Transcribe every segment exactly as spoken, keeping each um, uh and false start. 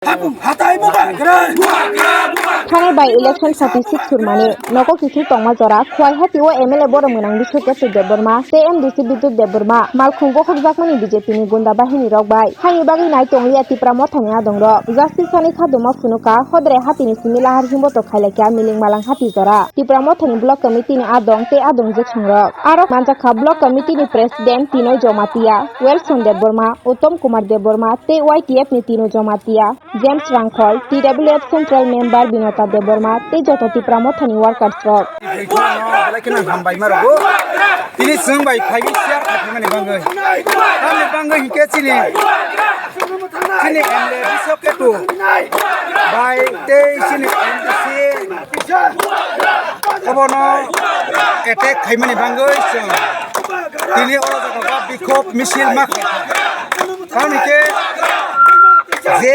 Hapung hatai bubagra. Thanai by election thirty six surmani nogo kiphil tongma jora Khowai hati o M L A borok mwnang Biswajit Debbarma tei M D C Bidut Debbarma malkhung bokhokjakmani B J P ni gunda bahini rok bai haini bagwi nai tongliya Tipra Mothani adong rok. Justice Sani Khaduma phunuka hodre hatini simi lahar himboto khailaikha miling malang hati jora. Tipra Mothani Block Committee ni adong tei adong jwksangrok. Aro manjakha Block Committee ni President Tinoy Jomatia, Wilson Debbarma, Uttom Kumar Debbarma tei Y T F ni Tino Jomatia, James Rangkhol, T W F Central Member Binota Debbarma tei joto Tipra Mothani workers rok. Belai kheno hambai ma rwgo. Tini chwng bai phaiwi share khaimani bagwi. Tamni bagwi hinkhe chini, chini M L A Biswa Ketu bai tei chini M D C obono attack khaimani bagwi chwng tini oro jaga bikhop misil ma khaikha. Tamni khe je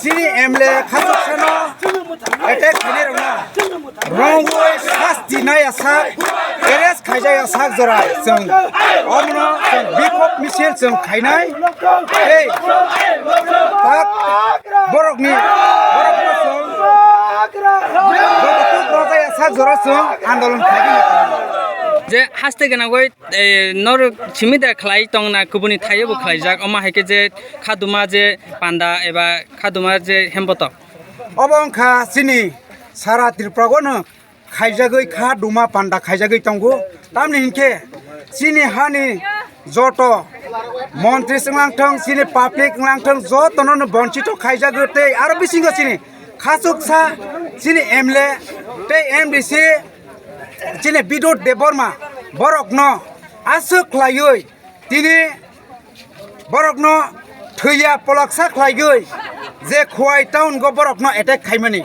chini M L A khachuksano attack khainai rokno rongwi sasti nai asak, arrest khaijak asak jora chwng omono chwng bikhop misil chwng khainai. Tei tak borokni, borokno chwng joto tukrojak asak jora chwng andolon khaigwi. Je haste gwnangwi, eh, norok simi da khlai tongna kubuni thaio bo khlaijak, omo hai khe je khaduma je panda eba khaduma je hembotok. Obo wngkha chini sara Tripura o no khaijagwi kha duma panda khaijagwi tongo. Tamni hinkhe chini hani joto montri wnglang thang, chini public wnglang thang, jotono no bonchito khaijagwi tei aro bisingo chini khachuksa chini M L A tei M D C chini Bidut Debbarma borokno aswk khlaiwi tini borokno thwiya poloksa khlaigwi je Khowai town go borokno attack khaimani.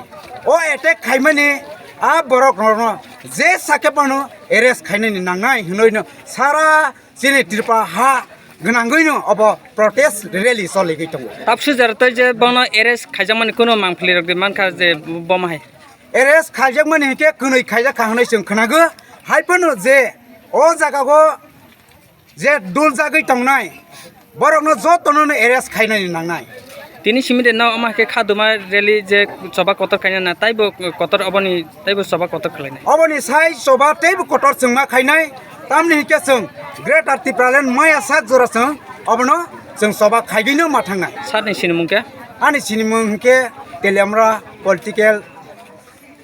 O attack khaimani a borok rokno je sakhe bono arrest khainani nangnai hwnwi no sara chini Tripura ha gwnangwi no obo protest rally choligwi tongo. Tapsu jara tei je bono arrest khaijakmani kuno mangpili rok de mankha je bomo hai. Arrest khaijakmani hinkhe kwnwi khaijak kha hwnwi chwng khnago. Hai phano je o jaga go je duljagwi tongnai, borokno jotono no arrest khainani nangnai. Tini simi de no omo hai khe khaduma rally je choba kotor khaina na, taibo kotor oboni, taibo choba kotor khlainai. Oboni sai choba teibo kotor chwngma khainai, tamni hinkhe chwng Greater Tipraland maya sak jora chwng obono chwng choba khaigwino ma thangnai. Sir ni sinimung khe? Ani sinimung hinkhe Teliamura political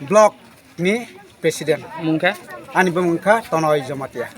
block ni president. Mung khe? Ani bumung kha Tonoy Jamatia.